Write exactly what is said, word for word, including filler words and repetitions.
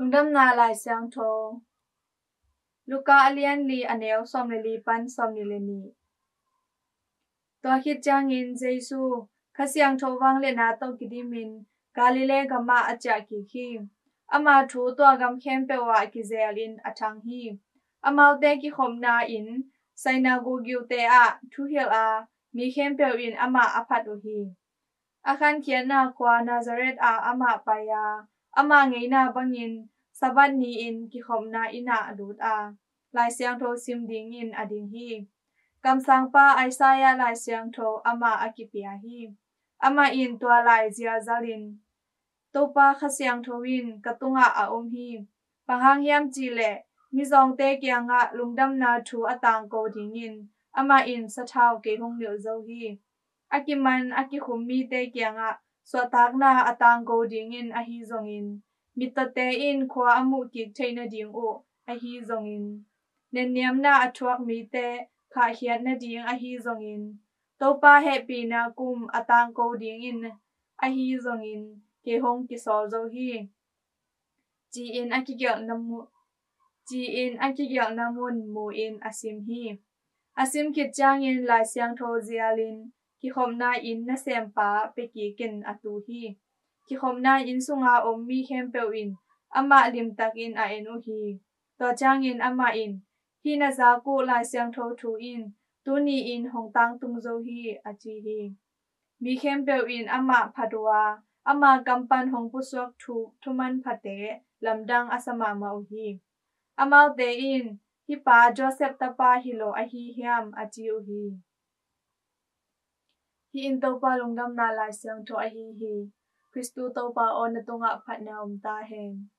Lungdamna Lai Siangtho. Luka a lian li, a neu sawm le li pan sawm ni le ni. Tua khit ciangin Jesu, Kha Siangtho vangliatna tawh kidimin Galilee gamah a ciah kik hi. Ama thu tua gam khempeuh ah kizelin a thang hi. Amaute kikhopna in synagogue te ah thuhilh a, mi khempeuh in amah a phat uh hi. A khankhiatna khua Nazareth ah amah pai a, ama ngeina bangin Sabbath ni-in kikhopna inn ah a lut a, Lai Siangtho sim dingin a ding hi. Kamsangpa Isaiah Lai Siangtho amah a kipia hi. Amah in tua lai zialzalin, Topa Kha Siangtho in ka tungah a om hi. Bang hang hiam cih leh mizawngte kiangah lungdamna thu a tangko dingin amah in sathau kei hong nilh zo hi. A kiman a kikhum mite kiangah suahtakna a tangko dingin ahi zongin, mittawte in khua a muh kik theih nading uh ahi zongin, nenniamna a thuak mite khahkhiat nading ahi zongin, Topa hehpihna kum a tangko dingin ahi zongin kei hong kisawl zo hi, ci-in a kigelhna mu-, ci-in a kigelhna mun mu-in a sim hi. A sim khit ciangin Lai Siangtho zialin kikhopna inn nasempa pia kikin a tu hi. Kikhopna inn sunga om mi khempeuh in amah limtakin a en uh hi. Tua ciangin amah in, Hih na zak uh Lai Siangtho thu in tuni-in hong tangtung zo hi, a ci hi. Mi khempeuh in amah phat uh a, ama kam pan hong pusuak thu, thumanphate lamdang a sa mahmah uh hi. Amaute in, Hih pa Joseph tapa hi lo ahi hiam, a ci uh hi. Hih in Topa Lungdamna Lai Siangtho ahi hi. Khristu Topa aw, na tungah phatna om ta hen.